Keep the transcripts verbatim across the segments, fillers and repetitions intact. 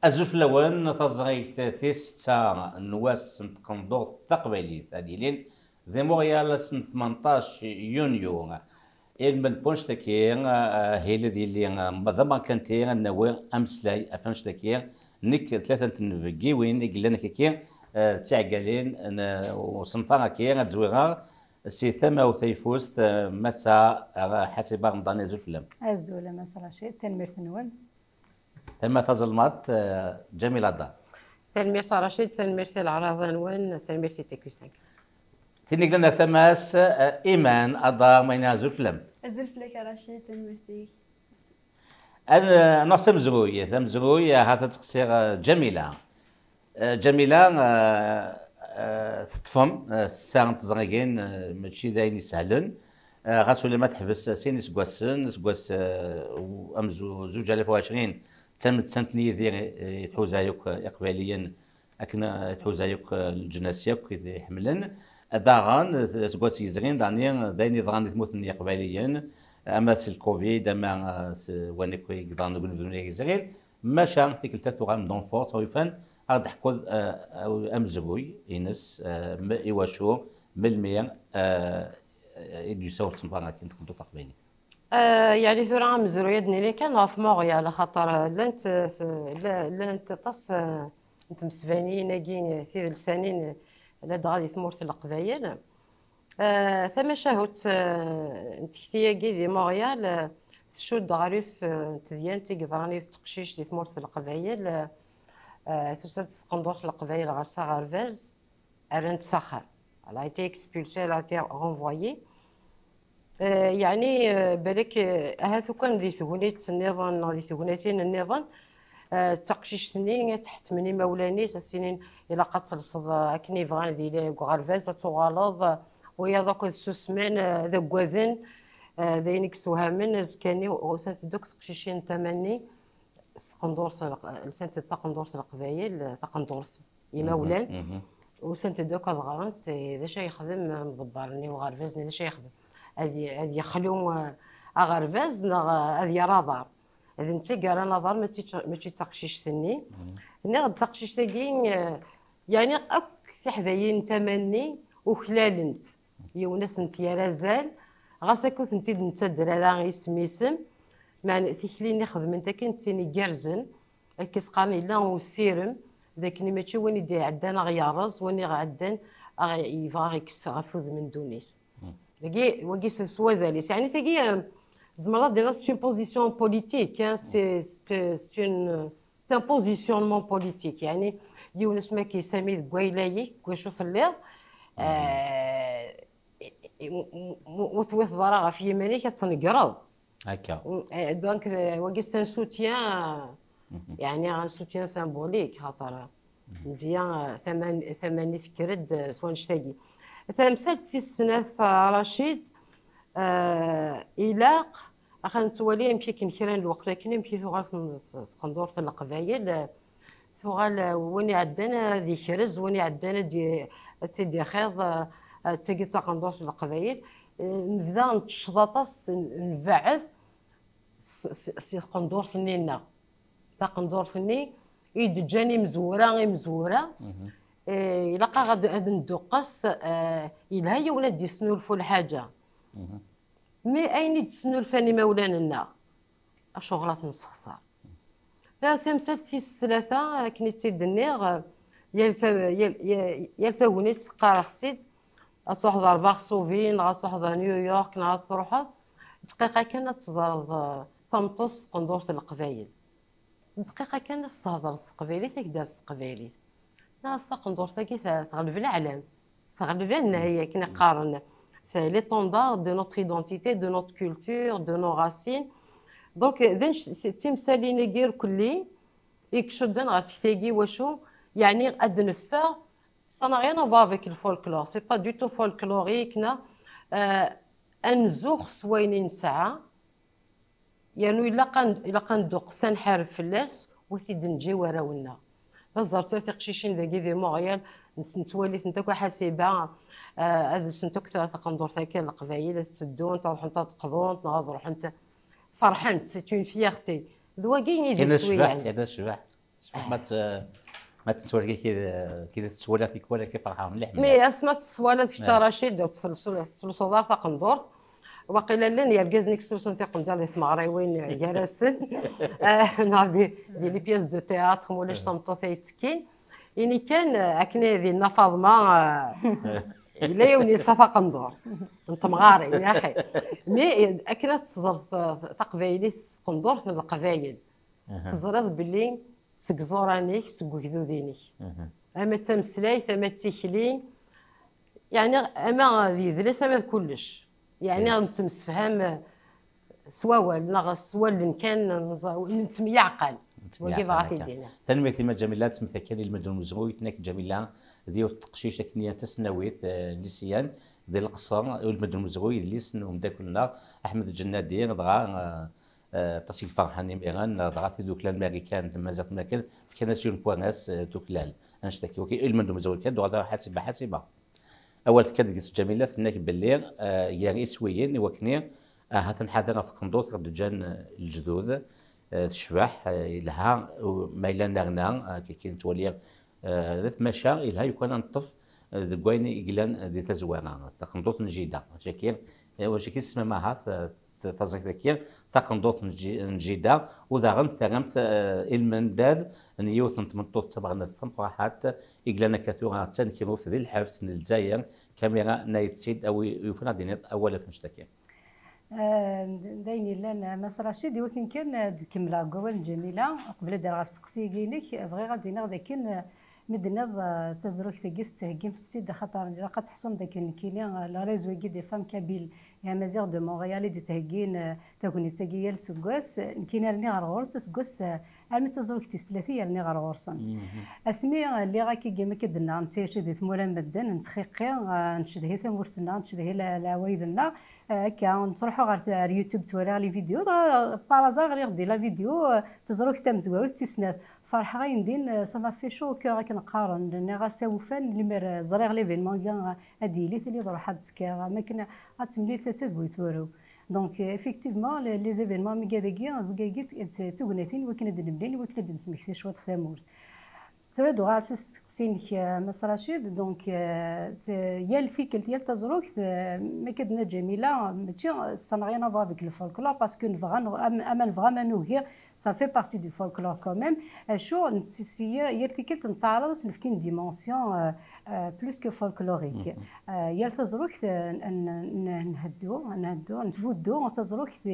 Azul fell-awen, taẓrigt tis setta n wass n tqendurt taqbaylit ad yilin di Montréal ass n tmenṭac yunyu. Ilmend n wanect-agi, ahil ad yili d amerkanti, ad nawi ameslay ɣef wanect-agi, nekk d tlata n tnebgiwin i yellan akkagi, eh, d tiɛeggalin n usenfar-agi, ad zwireɣ si tama-w tayeffust, eh, Massa, eh, Ḥasiba Remḍan, azul fell-am. Azul a Mass Racid, tanemmirt-nwen. Tama tazelmaḍt, eh, Ǧamila Adar. Tanemmirt a Racid, tanemmirt i leɛraḍa-nwen, tanemmirt i T Q cinq. Tin i yellan ar tama-s, eh, Iman Adar, ma yenna azul fell-am. Azul fell-ak a Racid, tanemmirt-ik. Ad, eh, nruḥ s amezruy, tamezruy, eh, ha-t-a ttqsiɣ, eh, Ǧamila. Eh, Ǧamila, eh, eh, teṭṭfem, eh, setta n teẓrigin, eh, mačči d ayen isehlen. Eh, ɣas ulamma teḥbes sin iseggasen, aseggas, eh, u-, amzu-, zuǧ alaf u ɛecrin, d tamettant n Yidir i, i tḥuza yakk Iqbayliyen, akken, eh, tḥuza yakk, eh, leǧnas yakk i t-iḥemmlen. Daɣen, eh, aseggas yezrin, daɣen, d ayen yeḍran di tmurt n Yiqbayliyen, ama s lcovid, ama, eh, s wayen akk i yeḍran deg unebdu-nni yezrin. Maca tikkelt-a tuɣalem d en force, awi ufan, ad aɣ-d-teḥkuḍ, eh, amezruy-ines, eh, m-, iwacu, melmi, eh, i d-yusa usenfar-agi n tqendurt taqbaylit? Eh, yeɛni tura amezruy ad d-nini kan ɣef Montréal, axaṭer, eh, llant, eh, t-, la-, llant aṭas, eh, n tmesbaniyin-agi, eh, tidelsanin, eh, ladɣa di tmurt n Leqbayel. Eh, tamacahut, eh, n tekti-agi di Montréal, eh, tcudd ɣer yiwet, eh, n tedyant i yeḍran i yiwet teqcict di tmurt n Leqbayel, eh, eh, tusa-d s tqendurt n Leqbayel ɣer s aɣerbaz, rran-tt s axxam. Elle a été expulsée, elle a été renvoyée. Eh, yeɛni, eh, balak, eh, ahat ukan di tegnit nniḍen neɣ di tegnatin nniḍen, eh, d taqcict-nni ad tḥettmen imawlan-is, ad s-inin ilaq ad telseḍ, eh, akken i bɣan di la-, deg uɣerbaz, ad tuɣaleḍ, eh, wiyaḍ akk ad susmen, eh, ad aggaden, eh, d ayen i yessewhamen, azekka-nni usant-d akk teqcicin n tama-nni s tqendurt n Leq-, lsant-d taqendurt n Leqbayel, eh, taqendurt imawlan. Mhm, mhm. Usant-d akk ad ɣrent, eh, d acu ay yexdem, eh, mḍebber-nni uɣerbaz-nni, d acu ay yexdem? Ad y-, ad yexlu, eh, aɣerbaz neɣ, eh, ad yerr aḍar? D netta i yerran aḍar, mačči d ta-, mačči d taqcict-nni. Mhm. Nniɣ-d taqcict-agi, eh, yeɛni akk tiḥdayin n tama-nni uklalent. Yiwen ass n tyar azal, ɣas akka ur tent-id-nettader ara isem isem, meɛna tikli-nni xedment akken d tin igerrzen, akka s-qqaren yella usirem, d akken mačči win i d-iɛeddan a ɣ-yerreẓ, win i ɣ-iɛeddan a ɣ-, yebɣa a ɣ-ikkes ɣef udem n ddunit. Hmm. Dagi, wagi s, s wazal-is. Yeɛni tagi, eh, tzemreḍ ad d-tiniḍ c'est une position politique, hein, c'est, c'est, c'est une, c'est un positionnement politique. Yeɛni yiwen asmi akka yessami deg wayla-ik, deg wacu telliḍ, eh, i, i, mu, mu, mu twiṭeḍ ara ɣef yiman-ik ad tnegreḍ. Akka. Mm, eh, donc, eh, wagi c'est un soutien, mhm, yeɛni un soutien symbolique, xaṭer, mhm, mezya, eh, tama-, tama-nni tekker-d, eh, s wannect-agi. Tamsalt tis snat, eh, Racid, eh, ilaq, axir nettwali amek akken kra n lweqt akken amek i tuɣal tqendurt n Leqbayel, eh, tuɣal, eh, win iɛeddan ad ikrez, win iɛeddan ad i-, ad tt-id-ixiḍ, eh, d tagi d taqendurt n Leqbayel. Eh, nebda nettecceḍ aṭas, n-, nbeɛɛed s, s, si tqendurt-nni-nneɣ. Taqendurt-nni i d-ǧǧan imezwura, imezwura. Mhm. Eh, ilaq-aɣ ad, ad nduqqes, eh, yelha yiwen ad d-yesnulfu lḥaǧa. Mhm. Mi ayen i d-snulfan imawlan-nneɣ, acuɣer ad t-nessexṣer? Ta tamsalt tis tlata, akken i tt-id-nniɣ, yal ta-, yal, yal, yal tagnit qqareɣ-tt-id, ad truḥeḍ ar Varsovie, neɣ ad truḥeḍ ar New York, neɣ ad truḥeḍ, dqiqa kan ad teẓreḍ, eh, tameṭṭut s tqendurt n Leqbayel. Dqiqa kan ad s-tehḍeṛ s teqbaylit, ad k-d-terr s teqbaylit. Neɣ s taqendurt-agi te-, teɣleb leɛlam. Teɣleb-aneɣ, akken i qqaren. C'est l'étendard de notre identité, de notre culture, de nos racines. Donc, d anect-, d timsalin-agi irkelli i icudden ɣer tekti-agi, wacu, yeɛni ad neffeɣ, ça n'a rien à voir avec le folklore, c'est pas du tout folklorique, neɣ, euh, ad nzuxx s wayen i nesɛa, yernu ilaq ad n-, ilaq ad nduqqes, ad nḥareb fell-as, u ad t-id-neǧǧ i warraw-nneɣ. Ẓer tura tiqcicin dagi di Montréal, nett-, nettwali-tent akk a Ḥasiba, eh, ad lsent akk ta-, taqendurt akka n Leqbayel, ad teddunt, ad ruḥent ad qḍunt, neɣ ad ruḥent, ferḥent, c'est une fierté. D wagi i d iswi, yeɛni. Yerna tecbeḥ. Ma tt-, ma tettwali kid, kid tettwala tikwal akka ferḥeɣ mliḥ mi asma tettwala kečč a Racid ur tettlusuḍ ara taqendurt. Waqila llan yergazen i yettlusun tiqendyar di tmeɣriwin gar-asen neɣ di, di les pièces de théâtre ma ulac tameṭṭut ay yettekkin. Ini kan akken ay dinna Faḍma yella yiwen yessa taqendurt n temɣarin yaxi. Mi akken ad teẓreḍ taqbaylit s tqendurt n leqbayel, teẓriḍ belli seg iẓuran-ik, seg ugdud-inek, ama d tameslayt ama d tikli, yeɛni ama d yidles ama d kullec, yeɛni nettemsefham s wawal neɣ s wallen kan, nettemyaɛqal. Wagi dɣa t-id-iniɣ. Tanemmirt-im a Ǧamila. Ad temmektiḍ kan i lmend n umezruy, tenna-k Ǧamila d yiwet n teqcict akken i tasnawit n Lisyan di Leqṣer, i lmend n umezruy, idlisen n umeddakel-nneɣ Aḥmed Ǧennadi, dɣa aṭas i iferḥen imiren, dɣa tidukla n Marikan d tmaziɣt n Marikan fkan-as yiwen n wanas tuklal annect-agi. Wagi i lmend n umezruy kan, d-uɣal ara Ḥasiba. Ḥasiba, awal tekka deg-s Ǧamila, tenna-k belli gar iswiyen i wakken ahat nḥader ɣef tqendurt i ɣ-d-ǧǧan lejdud, tecbeḥ, yelha, ma yella nerna, akka nettwali, maca yelha yukan ad neṭṭef deg wayen i yellan di tazwara, taqendurt n jida. Wacaki, wacaki tesmam ahat taẓrigt-agi, taqendurt n jida, u daɣen terramt i lmendad n yiwet n tmeṭṭut d tameɣnadt tamqraḥat i yellan akka tura d tanekruft di lḥebs n Lezzayer. Kamira, nna-yi-tt-id, a wi yufan ad d-tiniḍ awal ɣef annect-agi. D ayen yellan a Mass Racid, i wakken kan ad kemmleɣ deg wawal n Ǧamila, uqbel ad d-rreɣ ɣef usteqsi-agi-inek, bɣiɣ ad d-iniɣ d akken mi d-tenniḍ tazrigt-agi tettheggimt-tt-id, axaṭer ilaq ad teḥṣum d akken nekkini, le réseau-agi des femmes kabyles et amazigh de Montréal i d-yettheggin tagnit-agi yal aseggas, nekkini rniɣ ar ɣur-s aseggas, armi d tazrigt tis tlata i rniɣ ar ɣur-sen. Asmi lliɣ akka, am akka d-nniɣ, nettɛici di tmura n medden, nettxiqi, ncedhi tamurt-nneɣ, ncedhi leɛwayed-nneɣ, akka nettruḥu ɣer YouTube, ttwaliɣ les vidéos, dɣa par hasard ɣliɣ-d di la vidéo, tazrigt tamezwarut tis snat. Ferḥeɣ ayendin, ça m'a fait chaud au cœur akken qqaren, nniɣ-as awufan lemmer ẓriɣ l'événement-agi ad d-yili, tili d ruḥ ad d-skiɣ, am akken ad temlil tasa d bu turew. Donc effectivement les événements am wigad-agi, wigad-agi d tugnatin i wakken ad d-nemlil, i wakken ad d-nesmekti cwiṭ tamurt. Tura ad uɣaleɣ s usteqsi-inek a Mass Racid, donc yal tikkelt, yal tazrigt, ma akka d-tenna Ǧamila, mačči, ça n'a rien à voir avec le folklore, parce que nebɣa, ama nebɣa ama nugi, ça fait partie du folklore quand même. Acu, yal tikkelt nettaɛraḍ ad s-nefk une dimension plus que folklorique. Yal tazrigt nheddu, nheddu, nbuddu tazrigt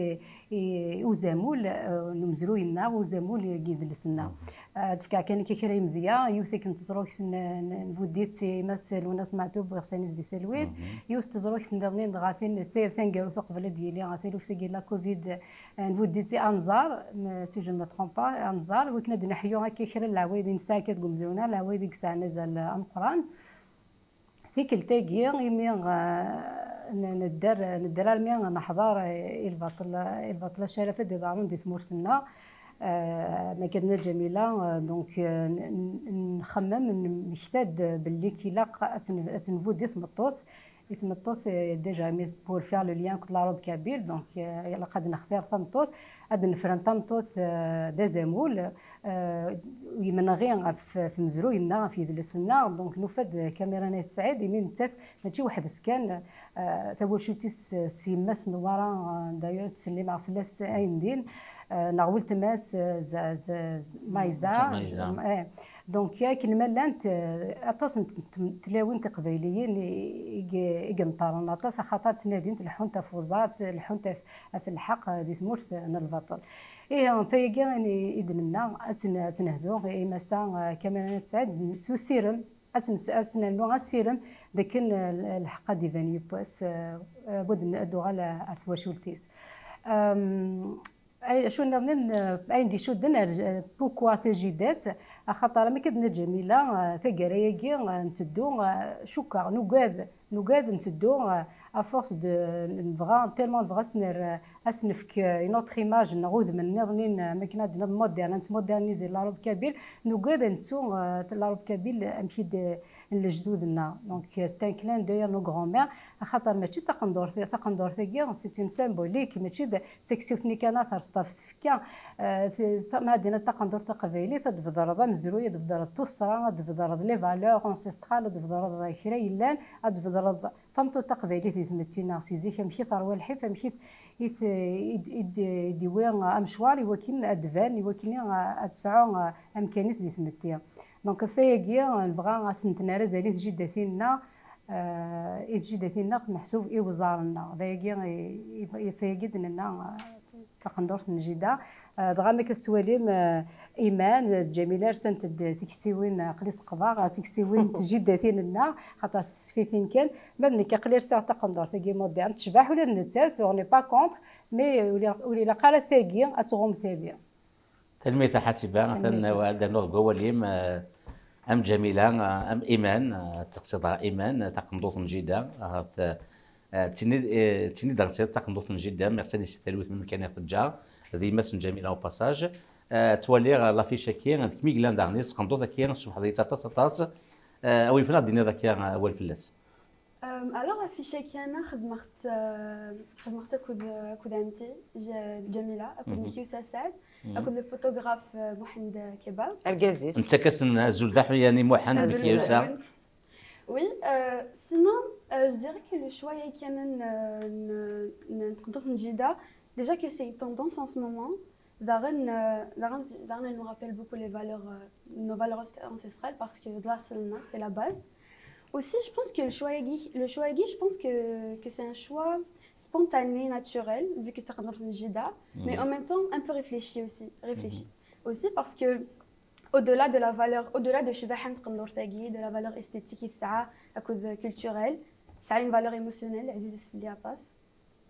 i uzamul n umezruy-nneɣ, uzamul n yidles-nneɣ. Ad d-fkeɣ kan akka kra imedya, yiwet akken tazrigt nbuddi-tt i Mass Lwennas Meɛtub, iɣsan-is di talwit, yiwet tazrigt nniḍen dɣa tin taneggarut uqbel ad d-yili taluft-agi la covid, nbuddi-tt i Anẓar, si je ne me trompe pas, Anẓar, wakken ad d-neḥyu akka kra n leɛwayed i nesɛa akka deg umezruy-nneɣ, leɛwayed i yesɛan azal ameqqran. Tikkelt-agi imi nedder, nedder armi neḥḍer i lbaṭel, i lbaṭel acu ara d-iḍerrun di tmurt-nneɣ, ma akka d-tenna Ǧamila, donc nxemmem, nemmekta-d belli ilaq ad tenbuddi tmeṭṭut, i tmeṭṭut déjà imi pour faire le lien akked la robe kabyle, donc ilaq ad nextir tameṭṭut, ad nefren tameṭṭut d azamul, imenɣi ɣef umezruy-nneɣ, ɣef yidles-nneɣ. Donc nufa-d Kamira n At Sɛid, imi nettat mačči weḥd-s kan, tawacult-is s yemma-s Newwara, d'ailleurs ttsellimeɣ fell-as ayendin, neɣ weltma-s Mayza. Donc akken ma llant aṭas n tlawin tiqbayliyin i ineṭṭaren aṭas, axaṭer ttnadint, leḥḥunt ɣef uẓar, leḥḥunt ɣef lḥeqq di tmurt n lbaṭel. Ihi ɣef wayagi i d-nenna ad nehdu i Massa Kamira n At Sɛid s usirem, ad nernu asirem d akken lḥeqq ad d-iban yiwwas, ad d-tuɣal ar twacult-is. Acu nniḍen, ayen d-icudden ar, pourquoi tajidat? Axaṭer am akka d-tenna Ǧamila, taggara-agi nteddu, cukkeɣ nugad, nugad nteddu, à force de, nebɣa, tellement nebɣa ad s-nerr Ad s-nefk, euh, une autre image neɣ udem nniḍen, euh, am akken ad d-niniḍ moderne, ad nettmoderniser la robe kabyle, nugad ad nettu, euh, la robe kabyle amek i d-, n lejdud-nneɣ. Donc, euh, c'est un clin d'œil à nos grands-mères, axaṭer mačči d taqendurt, taqendurt-agi, c'est une symbolique, mačči d taksiwt-nni kan ara terseḍ ɣef tfekka. Euh, t-, t-, ma ad d-niniḍ taqendurt taqbaylit, ad d-tbedreḍ amezruy, ad d-tbedreḍ tuṣṣra, ad d-tbedreḍ les valeurs ancestrales, ad d-tbedreḍ kra yellan, ad d-tbedreḍ tameṭṭut taqbaylit di tmetti-nneɣ si zik, amek i terwa lḥif, amek i t-, i t-, i d-, i d-, i d-iwi amecwar i wakken ad d-tban, i wakken ad tesɛu amkan-is di tmetti. Donc, ɣef wayagi, nebɣa ad sent-nerr azal i tjiddatin-nneɣ, eh, i tjiddatin-nneɣ, meḥsub i uẓar-nneɣ. D ayagi i, i, ɣef wayagi d-nenna, eh, taqendurt n jida. Eh, dɣa, mi akka tettwalim, eh, Iman d Ǧamila rsant-d tiktiwin, aql-i seqḍeɣ tiktiwin n tjiddatin-nneɣ, xaṭer s tesfitin kan. Ma d nekk, aql-i rsiɣ taqendurt-agi moderne, tecbeḥ ula d nettat, on n'est pas contre, mais ur ilaq, ur ilaq ara tagi ad tɣum tagi. Tanemmirt a Ḥasiba, atan ad nernu deg wawal-im, eh, am Ǧamila, eh, am Iman, eh, ad teɣtiḍ ɣer Iman, eh, taqendurt n jida, eh, t-, eh, d tin i, eh, d tin i d-teɣtiḍ, taqendurt n jida, merci-as i talwit mi kan i ɣ-teǧǧa, d yemma-s n Ǧamila au passage. Eh, ttwaliɣ, eh, l'affiche-agi, eh, d kemm i yellan daɣen i tqendurt-agi, tcebḥeḍ-itt aṭas, aṭas. Eh, a wi yufan ad d-tiniḍ akka, eh, awal fell-as. Euh, alors, affiche-agi, ana xedmeɣ-t, euh, xedmeɣ-t akked, akked ɛemti, J-, Ǧamila, akked Mikyusa Saɛd, akked le photographe, euh, Mohamed Kebab. Argaz-is. Nettak-asen azul d aḥuyan i Muḥend Mikyusa. Oui, euh, sinon, euh, je dirais que le choix-agi n, n, n taqendurt n jida, déjà que c'est une tendance en ce moment, daɣen, euh, daɣen, daɣen, elle nous rappelle beaucoup les valeurs, euh, nos valeurs ancestrales, parce que de là, c'est le, c'est la base. Aussi, je pense que le choix-agi, le choix-agi, je pense que, que c'est un choix spontané, naturel, vu que c'est taqendurt n jida, mais en même temps un peu réfléchi aussi, réfléchi. Aussi parce que au-delà de la valeur, au-delà de ccbaḥa n taqendurt-agi, de la valeur esthétique i tesɛa akked culturelle, tesɛa une valeur émotionnelle, ɛzizet fell-i aṭas.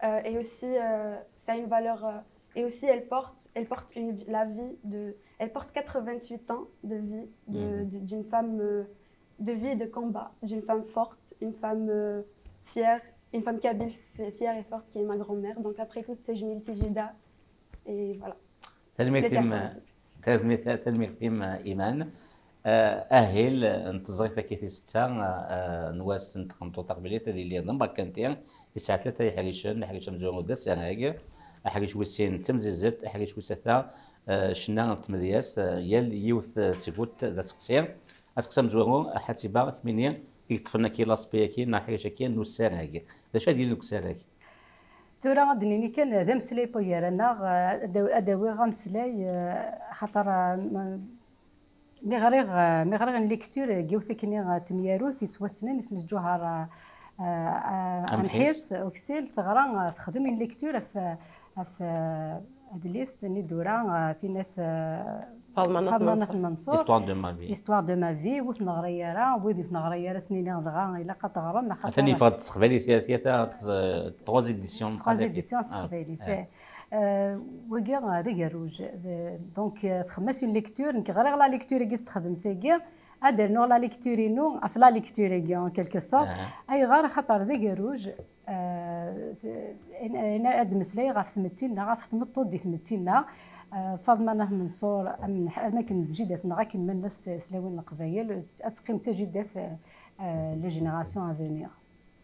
Euh, et aussi, euh, ça a une valeur, euh, et aussi elle porte, elle porte une vi-, la vie de, elle porte quatre-vingt-huit ans de vie de, de, d'une femme, euh, de vie et de combat, d'une femme forte, une femme, euh, fière, une femme kabyle fi-, fière et forte qui est ma grand-mère. Donc après tout, c'est Jmil Tijida. Et voilà. Tanemmirt-im, tanemmirt-im, Iman. Eh, ahil n teẓrigt-agi tis setta, eh, n wass n tqenṭuṭ taqbaylit ad yili d amberkanti, yesɛa tlata iḥricen, aḥric amezwaru d asarag, aḥric wis sin d tamzizzelt, aḥric wis tlata, eh, ccna n tmedyazt, eh, yal yiwet, eh, seg-went d aseqsi. Aseqsi amezwaru, Ḥasiba, kemmini i yeṭṭfen akkin l'aspect-agi, neɣ aḥric-agi n usarag. D acu ad yilin deg usarag? Tura ad d-nini kan d ameslay n wagar-aneɣ, eh, ad d-, ad d-awiɣ ameslay, eh, axaṭer, eh, m-, mi ɣriɣ, eh, mi ɣriɣ une lecture deg yiwet akkenni, eh, n temyarut yettwassnen, isem-is Ǧuhar, eh, eh, Amḥis. Amḥis Uksil, teɣra, eh, texdem une lecture ɣef, ɣef, eh, adlis-nni d-tura, eh, tinat, eh, Faḍma n At Faḍma n At Manṣur. Manṣur. Histoire de ma vie. Histoire de ma vie, ur t-neɣri ara, wid ur t-neɣri ara, s-nini dɣa ilaq ad teɣrem, axaṭer atan yeffeɣ-d s teqbaylit, ata, ata, trois éditions. Trois éditions s teqbaylit, eh. Eh, wagi, eh, d agerruj. D-, donc, eh, txemmem-as une lecture, nekk ɣriɣ la lecture-agi s texdemt-agi, ad d-rnuɣ la lecture-inu ɣef la lecture-agi, en quelque sorte. Ayɣer? Axaṭer d agerruj, eh, t-, in-, in-, ad d-meslay ɣef tmetti-nneɣ, ɣef tmeṭṭut di tmetti-nneɣ. Eh, Faḍma n At Manṣur, am, am akken d jida-tneɣ, akken ma nnan s, s tlawin n Leqbayel, ad teqqim d tajida-t, eh, les générations à venir.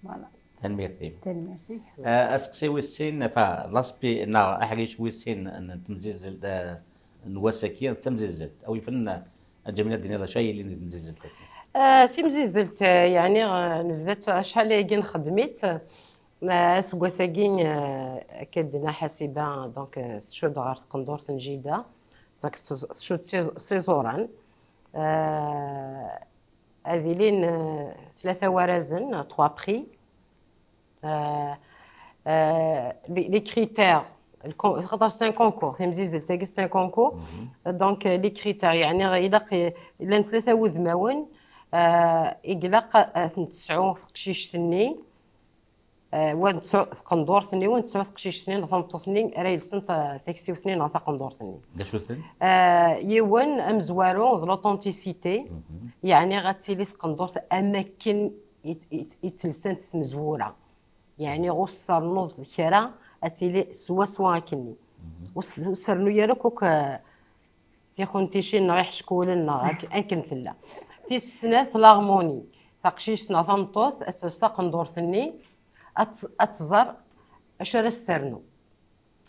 Voilà. Tanemmirt-im. Tanemmirt-ik. Eh, aseqsi wis sin, enfin, l'aspect, neɣ aḥric wis sin n temzizzelt, eh, n wass-agi, d tamzizzelt. A wi yufan, eh, a Ǧamila, ad d-tiniḍ d acu ay yellan di temzizzelt-agi? Eh, timzizzelt, eh, yeɛni, eh, nebda-tt acḥal ayagi nxeddem-itt. Eh, aseggas-agi, eh, akka d-tenna Ḥasiba, donc, eh, tcudd ɣer tqendurt n jida, donc, tcudd s, s iẓuran. Eh, ad ilin, eh, tlata warazen, trois prix. Eh, eh, les, les critères, le con-, xaṭer c'est un concours, timzizzelt-agi c'est un concours. Donc, eh, les critères, yeɛni, ilaq, llan tlata wudmawen, eh, i ilaq ad ten-tesɛu teqcict-nni, eh, wa ad tesɛu taqendurt-nni, wa ad tesɛu teqcict-nni neɣ tameṭṭut-nni ara yelsen ta-, taksiwt-nni neɣ taqendurt-nni. D acu-ten? Eh, yiwen amezwaru d l'authenticité, yeɛni ad tili tqendurt am akken i, i, i tt-lsant tmezwura. Yeɛni ɣur-s ternuḍ kra, ad tili swaswa akkenni. Ur s- ur sernu ara akk, akk, eh, tixunticin neɣ iḥeckulen neɣ ak- akken tella. Tis snat, l'harmonie. Taqcict neɣ tameṭṭut ad tels taqendurt-nni, ad t- ad tẓer acu ara s-ternu.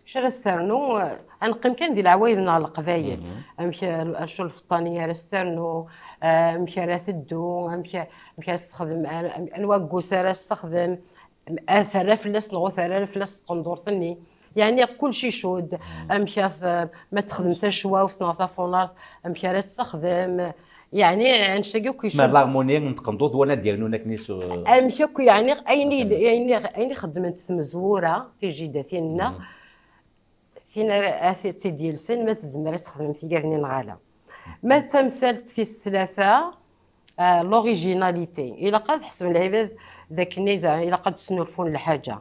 Acu ara s-ternu, eh, ad neqqim kan di leɛwayed neɣ leqbayel. Amek, eh, acu lfeṭṭa-nni ara s-ternu, eh, amek ara teddu, amek, amek ara s-texdem, an- anwa aggus ara s-texdem, ad terra fell-as neɣ ur terra ara fell-as tqendurt-nni. Yeɛni kullec icudd, amek ara t- ma texdem tacwawt neɣ tafunart, amek ara tt-texdem. Yeɛni annect-agi akk tesma icudd. L'harmonie n tqendurt, wana d-yernun akken is- Amek akk, yeɛni ayen i- akken is- ayen i- ayen i xeddment tmezwura, tijidatin-nneɣ, tin ara ad tt-id-yelsen, ma tezmer ad texdem tigad-nni neɣ ala. Ma d tamsalt tis tlata, ah, l'originalité. Ilaq ad ḥesben lɛibad d akken i zeɛma ilaq ad d-snulfun lḥaǧa.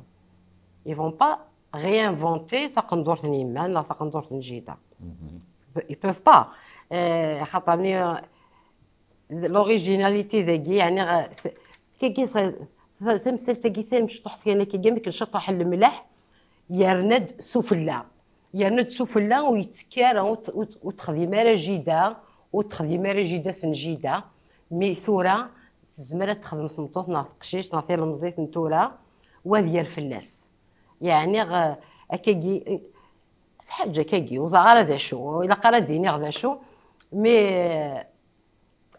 Ils vont pas réinventer taqendurt n yemma neɣ taqendurt n jida. Ils peuvent pas. Eh, xaṭer-nni, l'originalité dagi, yeɛni, ɣ- t- tagi, t- t- tamsalt-agi tamecṭuḥt kan akka, amek ncaṭuḥ lemlaḥ, yerna-d sufella. Yerna-d sufella ur yettekki ara, ur t- ur t- ur texdim ara jida, ur texdim ara jida-s n jida. Mi tura tezmer ad texdem tmeṭṭut neɣ teqcict neɣ tilemẓit n tura, wa ad yer fell-as. Yeɛni, ɣ- akkagi, lḥaǧa akkagi, ur ẓriɣ ara d acu, ilaq ara d-iniɣ d acu, mi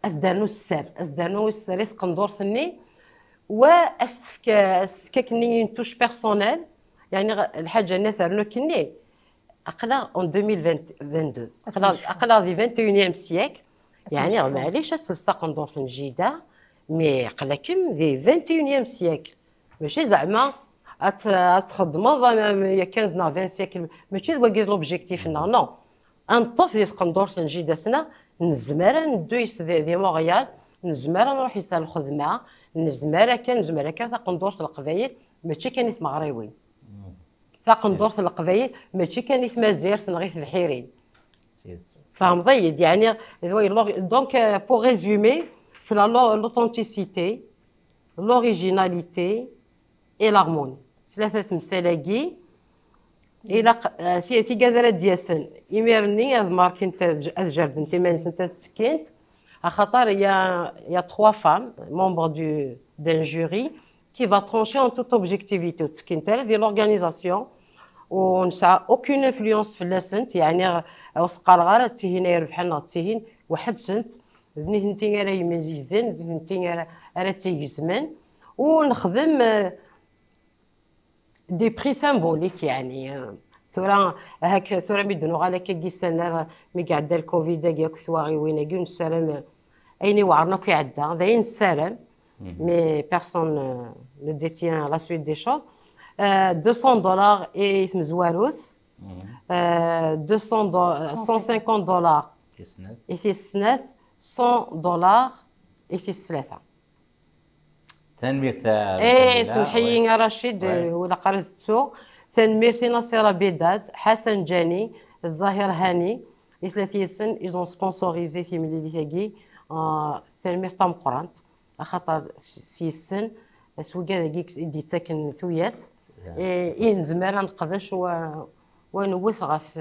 as-d-rnu sser, as-d-rnu sser i tqendurt-nni, wa as-tefk, as-tefk akkenni une touche personnelle, yeɛni lḥaǧa-nni ternu akkenni, aql-aɣ en deux mille vingt, vingt-deux, aql-aɣ, aql-aɣ di vingt et unième siècle, yeɛni maɛlic ad tels taqendurt n jida, mais aql-akem di vingt et unième siècle. Mačči zeɛma ad t- ad txedmeḍ am- am- ya quinze neɣ vingt siècle, mačči d wagi d l'objectif-nneɣ, non. Ad neṭṭef di tqendurt n jida-tneɣ, nezmer ad neddu yes- di, di Montréal, nezmer ad nruḥ yes ar lxedma, nezmer akka, nezmer akka, taqendurt n Leqbayel, mačči kan i tmeɣriwin. Taqendurt n Leqbayel, mačči kan i tmazirt neɣ i tebḥirin. Tfehmeḍ-iyi-d, yeɛni, d way l'or- donc, euh, pour résumer, tella l'o- l'authenticité, l'originalité et l'harmonie. Tlata temsal-agi, ilaq, eh, ti- tigad ara d-yasen imir-nni ad markint, ad j- ad jerdent iman-nsent, ad ttekkint, axaṭer il y a, il y a trois femmes, membres du, d'un jury, qui va trancher en toute objectivité. Ur ttekkint ara di l'organisation, ur nesɛa aucune influence fell-asent, yeɛni, ur s-qqareɣ ara d tihin ay irebḥen neɣ d tihin, weḥd-sent, d nitenti ara yemyezzen, d nitenti ara, ara tt-igezmen. U nexdem, eh, des prix symboliques, yeɛni, eh, tura, hak, tura mi d-nuɣal akka n yissan ara, mi iɛedda lcovid-agi akk twaɣiwin-agi, ur nessaram, eh, ayen iweɛren akk iɛedda, d ayen nessaram, mais personne, euh, ne détient la suite des choses. Euh, deux cents dollars i tmezwarut, euh, deux cents do- cent cinquante dollars i tis snat, cent dollars i tis tlata. Tanemmirt a Zzamila. Eh, semḥ-iyi a Racid, wala qara tettuɣ. Tanemmirt i Nasira Bidad, Ḥasan Ǧani, d Zahir Hani, i tlata yid-sen, ils ont sponsorisé timlilit-agi. Ah, tanemmirt tameqqrant, axaṭer s- s yes-sen, s wigad-agi i d-yettaken tuyat, eh, i nezmer ad neqdec wa, wa newwet ɣef,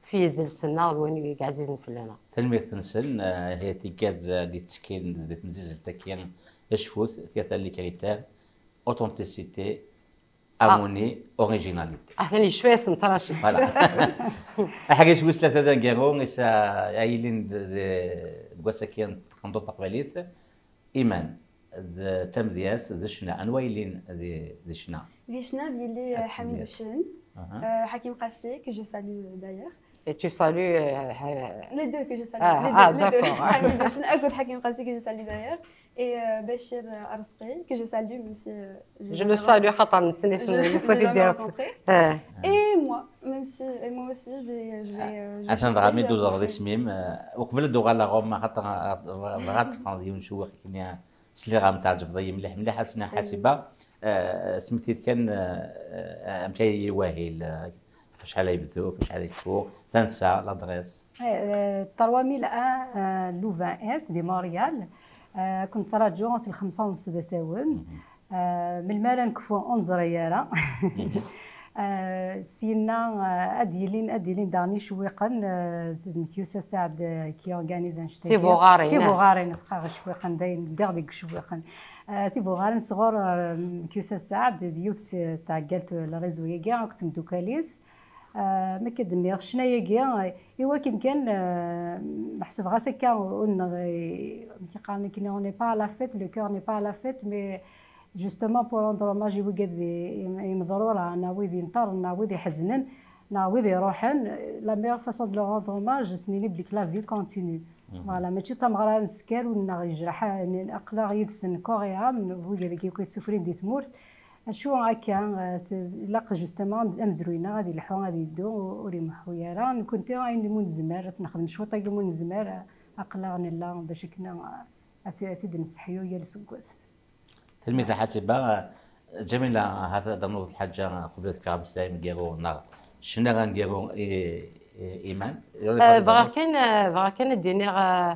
f yidles-nneɣ d wayen i ɛzizen fell-aneɣ. Tanemmirt-nsen, eh, tigad d-yettekkin di temzizzelt-agi, acfut, tiyata n les critères, authenticité, harmonie, originalité. Atan yecfa-yasent Racid. Voilà. Aḥric wis tlata d aneggaru, is-, a yilin d- d- deg wass-agi n tqendurt taqbaylit. Iman, d tamedyazt, d ccna. Anwa yellin di, di ccna? Di ccna, d yelli, eh, Ḥamid Uccen, eh, Ḥakim Qassi, que je salue, euh, d'ailleurs. Et tu salues, euh, ha- Les deux que je salue. Ah, les deux, ah, les deux. D'accord. Ḥamid Uccen akked Ḥakim Qassi, que je salue d'ailleurs. Et, euh, Bachir, euh, Arezqi, que je salue, même si, euh, je le salue, xaṭer nessen-it, je l'ai jamais rencontré. Et moi, même si, et moi aussi, je vais, euh, je vais, euh, je vais chanter, je vais danser. Atan dɣa mi d-uẓeɣ d isem-im, euh, uqbel ad d-uɣaleɣ ɣur-m, axaṭer, euh, bɣiɣ ad teffɣeḍ yiwen cewwiq akken, euh, sliɣ-am tɛeǧbeḍ-iyi mliḥ, mliḥ a Sna Ḥasiba. Eh, smekti-d kan, eh, eh, amek ay wahil, eh, ɣef acḥal ay beddu, ɣef acḥal ay teffeɣ, tansa, l'adresse. Eh, eh, trois mille un, eh, le vingt S di Montréal. Eh, كنت نتراجو si lxemsa ونص d asawen. Eh, melmi ara nekfu ur neẓri ara. Ah, syenna, ah, ad d-yilin, ad d-yilin daɣen icewwiqen, ah, d Mekyusa Saɛd, ah, qui organise annect-agi. Tibuɣarin. Tibuɣarin, sqaɣ icewwiqen, dayen ddiɣ deg icewwiqen. Ah, tibuɣarin sɣur, ah, Mekyusa Saɛd, d yiwet s-, taɛeggalt n le réseau-agi akked temdukal-is. Ah, ma akka d-nniɣ, ccna-agi, ah, i wakken kan, ah, meḥsub ɣas akka ur nneɣ, eh, amek i qqaren akken, on n'est pas à la fête, le cœur n'est pas à la fête, mais justement, pour rendre hommage i wigad i, i, imeḍruren, neɣ wid inṭerren, neɣ wid iḥeznen, neɣ wid iruḥen, la meilleure façon de leur rendre hommage, s-nini belli que la vie continue. Voilà, mačči d tameɣra n ssker ur neɣ yejreḥ, aql-aɣ yid-sen corps et âme, wigad-agi akk yettsuffrin di tmurt. Acu akka, eh, s-, ilaq justement amezruy-nneɣ ad ilḥu, ad yeddu, ur, ur imuḥḥu ara. Nekkenti ayen umi nezmer, ad nexdem cwiṭ-agi umi nezmer, aql-aɣ nella bac akken, eh, ad t-, ad t-id-nesseḥyu yal aseggas. Tanemmirt a Ḥasiba. Ǧamila, ahat ad d-ternuḍ lḥaǧa qbel ad fkeɣ ameslay aneggaru neɣ ccna aneggaru i, i Iman. Eh, bɣiɣ kan, eh, bɣiɣ kan ad d-iniɣ, eh,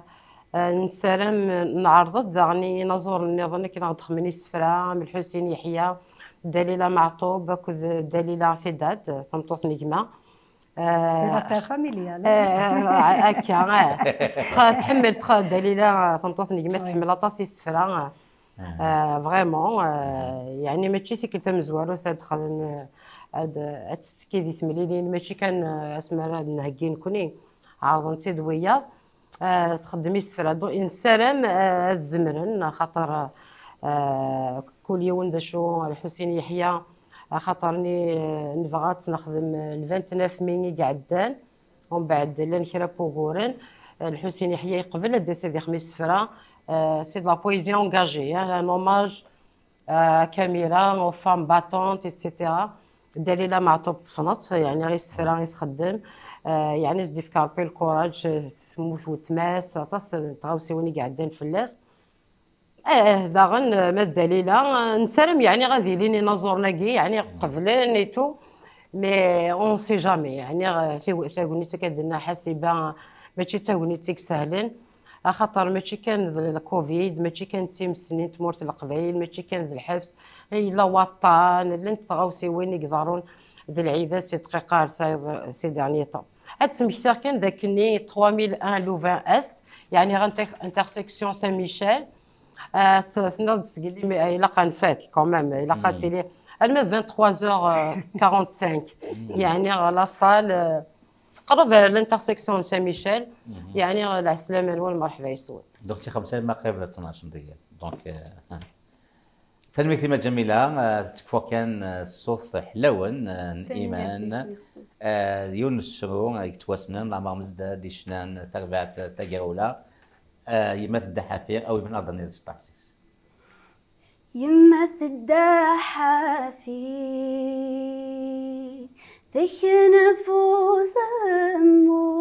eh, nessaram, eh, neɛreḍ-d daɣen i yinaẓuren nniḍen akken ad d-xedmen isefra am Lḥusin Yeḥya, Dalila Meɛṭub akked Dalila Fidad, tameṭṭut n gma. Eh, c'est l'affaire familiale. Eh, akka, eh. Txa-, tḥemmel txa-, Dalila, tameṭṭut n gma, oui, tḥemmel aṭas isefra. Ah, vraiment, ah, yeɛni mačči tikkelt tamezwarut ad xedmen, ad, ad tettekki di temlilin, mačči kan, ah, asmi ara d-nheggi nekni, ɛerḍen-tt-id wiyaḍ, ah, txeddem isefra. Donc, nessaram, ah, ad zemren, axaṭer, ah, kul yiwen d acu, Lḥusin Yeḥya, axaṭer ni, ah, nebɣa ad tt-nexdem, ah, le vingt-neuf mai i iɛeddan, Umbeɛd, llan kra n wuguren. Eh, Lḥusin Yeḥya yeqbel ad d-yas ad ixdem isefra. Eh, c'est de la poésie engagée, hein, un hommage, euh, à Kamira, aux femmes battantes, et cetera. Dalila Meɛṭub tessneḍ-tt, yeɛni isefra i txeddem. Eh, yeɛni s-d-ifka Rebbi lkuṛaǧ, eh, temmut weltma-s, aṭas n tɣawsiwin i iɛeddan fell-as. Eh, daɣen, eh, ma d Dalila, eh, nessaram, yeɛni, ad ilin inaẓuren-agi, yeɛni, qeblen et tout, mais on sait jamais, yeɛni, eh, tiw-, tagnit akka d-tenna Ḥasiba, mačči d tagnit i isehlen, axaṭer mačči kan d l-, covid, mačči kan d times-nni n tmurt n Leqbayel, mačči kan d lḥebs, yella waṭṭan, llant tɣawsiwin i iḍerrun d lɛibad si dqiqa ar tayeḍ, ces derniers temps. Ad d-smektiɣ kan d akken trois mille un Louvain Est, yeɛni inter-, intersection Saint-Michel, Ah, t-, tenniḍ-d seg limi, ah, ilaq ad nfak quand même, ilaq ad tili alma d vingt-trois heures quarante-cinq. Yeɛni la salle, ah, teqreb ar l'intersection n Saint-Michel. Yeɛni lɛeslama-nwen, merḥba yes-wen. Donc, si xemsa ma qrib d tnac n tiyyat. Donc, euh, tanemmirt-im a Ǧamila, ah, tettekfuḍ kan, ah, ṣṣut ḥlawen, ah, n Iman. Ah, yiwen n usefru, ah, yettwassnen, leɛmer Mezdad, i yecnan tarbaɛt tagrawla. Ah, yemma tedda ḥafi, awi bna aḍan-nni d cṭaḥ seg-s. Yemma tedda ḥafi, teknef uzemmur,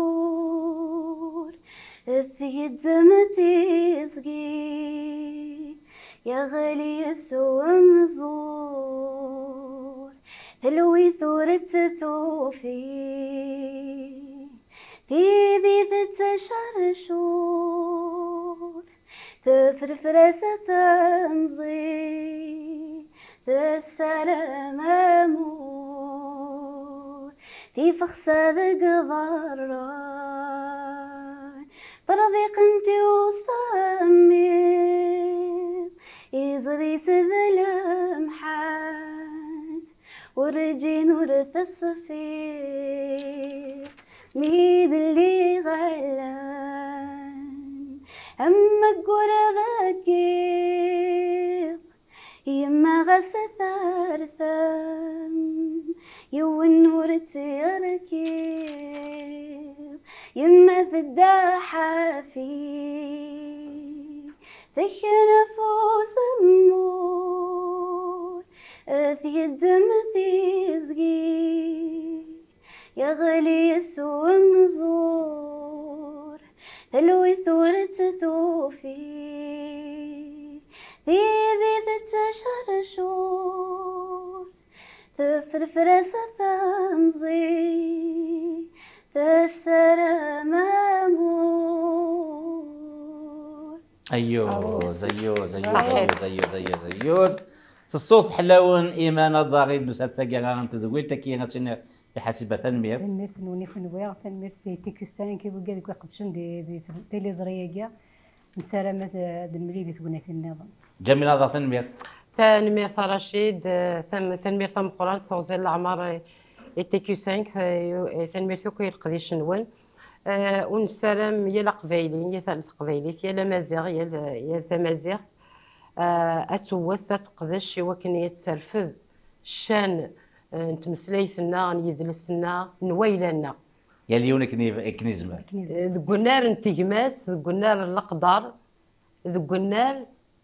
tgezzem tiẓgi, yeɣli s umẓur, telwi ur tt-tufi, tidi tettcercur, tefrefras temẓi, tessaram amur, tifexsa deg iḍarren, ṭṭerḍiqent i usemmiḍ, iẓri-s d lemḥan, werǧin ur teṣfi, mi d lliɣ allan, am aggur deg yiḍ, yemma ɣas tertem, yiwen ur tt-yerkib, yemma tedda ḥafi, teknef uzemmur, tgezzem tiẓgi, yeɣli s umẓur, telwi ur tt-tufi, tidi tettcercur, tefrefras temẓi, tessaram amur. Ayyuz, ayyuz, ayyuz, ayyuz, ayyuz, ayyuz, ayyuz. S ṣṣut ḥlawen, Iman Aḍar i d-nusa taggara n tedwilt-agi, ad tiniḍ i Ḥasiba tanemmirt. Tanemmirt-nwen i kenwi, tanemmirt i T Q cinq i wigad i iqedcen di, di tiliẓri-agi. Nessaram ad, ad nemlil di tegnatin nniḍen. Ǧamil Aḍar, tanemmirt. Tanemmirt a Racid, eh, tam- tanemmirt tameqqrant, teɣzi n leɛmer, eh, i T Q cinq, eh, yu- eh, tanemmirt akk i leqdic-nwen. Eh, u nessaram yal aqbayli, yal ta- taqbaylit, yal amaziɣ, yal, yal tamaziɣt, eh, ad tewwet, ad teqdec i wakken ad terfed ccan, eh, n tmeslayt-nneɣ, n yidles-nneɣ, n wayla-nneɣ. Yal yiwen akken i- akken izmer. Akken i- Eh, deg unnar n tegmat, deg unnar n leqder, deg unnar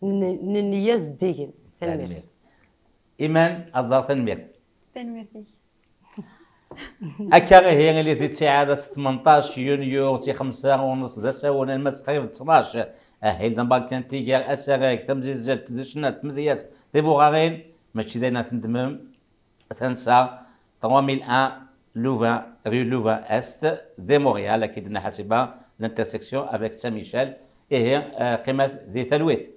n n nneyya zeddigen. Tanemmirt. Iman Aḍar, tanemmirt. Tanemmirt-ik. Akka ihi, ili di ttiɛad ass tmenṭac yunyu, si xemsa u nneṣ d asawen alma d qrib d tnac. Ahil d ambarkan tigar, asarag, tamzizzelt, d ccna, tmedyazt, tibuɣarin, mačči d ayen ad tendmem. Tansa trois mille un Louvain, rue Louvain Est, de Montréal, ad k-id-nna Ḥasiba, l'intersection avec Saint-Michel. Ihi, eh, qqimet di talwit.